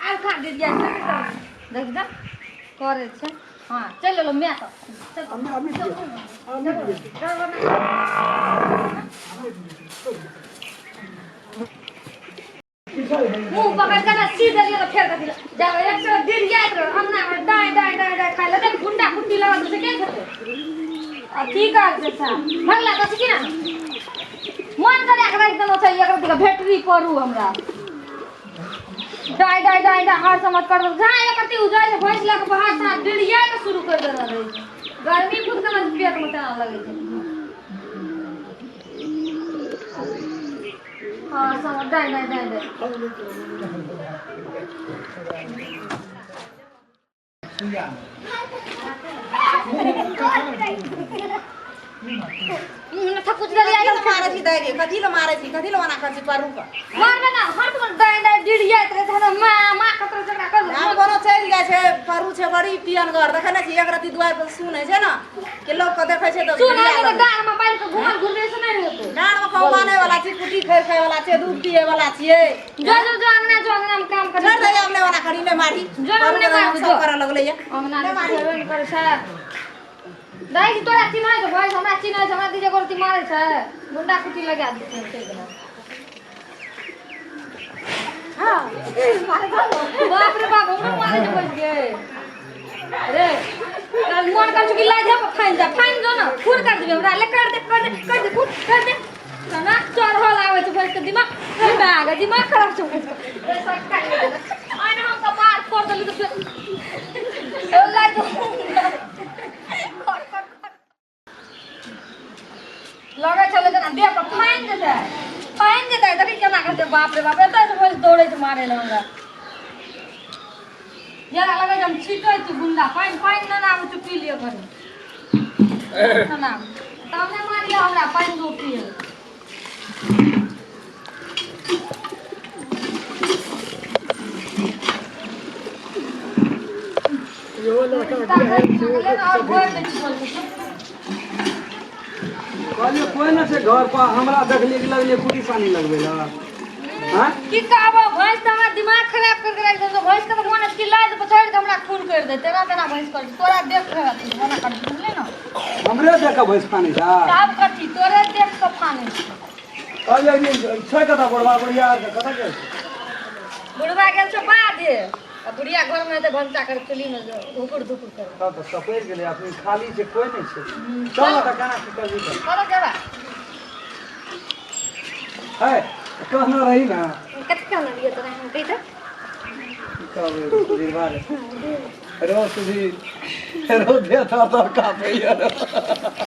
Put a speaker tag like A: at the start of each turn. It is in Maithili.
A: आर खा दे दिया देख जा करे छै हां चल लो मैं तो चल मुंह पकड़ के ना सीधे देलियै तऽ फेर कथी जब एक सौ गिर जाइत रह अंगना में दाएं दाएं दाएं दाएं खाइ लए देख गुंडा कुट्टी लगा से के खेतै आ की कर छै सा भगला तऽ की ना मन करे के राखि देलहुँ छै एक रत्ती भेटरी करू हमरा दाएं दाएं दाएं दाएं हर समझ कर दो जहाँ एक रत्ती उजाइ छै भैंस लऽ के बाहर तहाँ डिरिया के शुरू कर देने रहै छै गर्मी खुद के पेट में तेना लगै छै हँ समझ दाएं दाएं दाएं दाएं थकुच देलियै
B: कथी लए मारै छी दाइ गे कथी लए मारै छी कथी लए ओना करै छी परू के
A: मारबे ना हर तुम दाएं दाएं डिरियाइत रहै छै हमरा माँ माँ कतरो झगड़ा कर
B: आब कोनो चलि जाइ छै परू छै बड़ी पियनगर देखै नहि छी एक रत्ती दुआरि पर सुनै छै ने कि लोक के देखै छै तऽ
A: सुन
B: गिरिया
A: तऽ
B: लगै छै।
A: डाँड़ में बान्हि कऽ घुमल घुरबै से नहि हेतौ
B: डाँड़ मे कहूँ बान्है वाला छी कुट्टी खाइ खाइ वाला छियै दूध पियै वाला छियै
A: जो जो जो अंगना जो अंगना में काम कर
B: छोड़ दे आब नहि ओना करी नहि मारी
A: जो
B: परू
A: नहि
B: के
A: मारबो,
B: सब
A: जो।
B: करऽ लगलै ये
A: अंगना में छेबे नहि करै छै दाइ जी तोरा चिन्है छौ भाइ हमरा चिन्है छै हमरा दीजे गोरती मारै छै गुंडा कुटी लगा देतै चलि गेलै हाँ बाप रे बाप हमरो मारै छै बैठ गे अरे मन कर चुकी ला जा फाइन जा फाइन जो ना खून कर देबे हमरा ले कर दे कर दे कर दे खून कर दे ना चढ़ल आबै छै भैंस के दिमाग रे माँ गे दिमाग खराब छै भैंस के रे सब काटि देलक आइ हम तऽ बात कर देली तऽ फेर ला जो कर कर कर लगै छलै जेना देह पर फाइन जेतै फाइन जेतै देखी केना करतै बाप रे बाप एतऽ से भैंस दौड़ै छै मारै लए हमरा जेना लगै छै हम छीटै छी गुंडा पानि पानि नहि आबै छै पी लिअ कनि ना तब नहि मारियौ हमरा पानि दो पिए
C: इहो लड़का के है
A: और भरि दै छी बोलके।
C: कहलियै कोइ नहि छै घर पर हमरा देखलियै कि लगलियै कुटी सानी लगबै लए आँय
A: की कहबो भैंस तऽ हमरा दिमाग खराब करके राखि देलकै भैंस के तऽ मोन अछि कि लाद पछाड़ि के हमरा खून करि दे तेना तेना भैंस करै छै तोरा देख के मना कर बुझली ने
C: हमरे देख कऽ भैंस फानै छै
A: तब कथी तोरे देख के फानै छै
C: कहलियै कि छै कतऽ बुढ़वा बुढ़िया आर के कतऽ गेल छै?
A: बुढ़वा गेल छै बाधे आ बुढ़िया घर मे हेतै भनसा कर चुल्ही मे हुकुर धुकुर कर
C: तब तऽ सपरि गेलै अपने खाली छै कोइ नहि छै चल ने तऽ केना की करबी तऽ
A: कतऽ जेबा
C: है कहना रही ना
A: कथी कहने रहियै तोरा हम कहि तऽ
C: की कहबै सुधीर रे रो सुधीर रो देह थर थर काँपैया रो।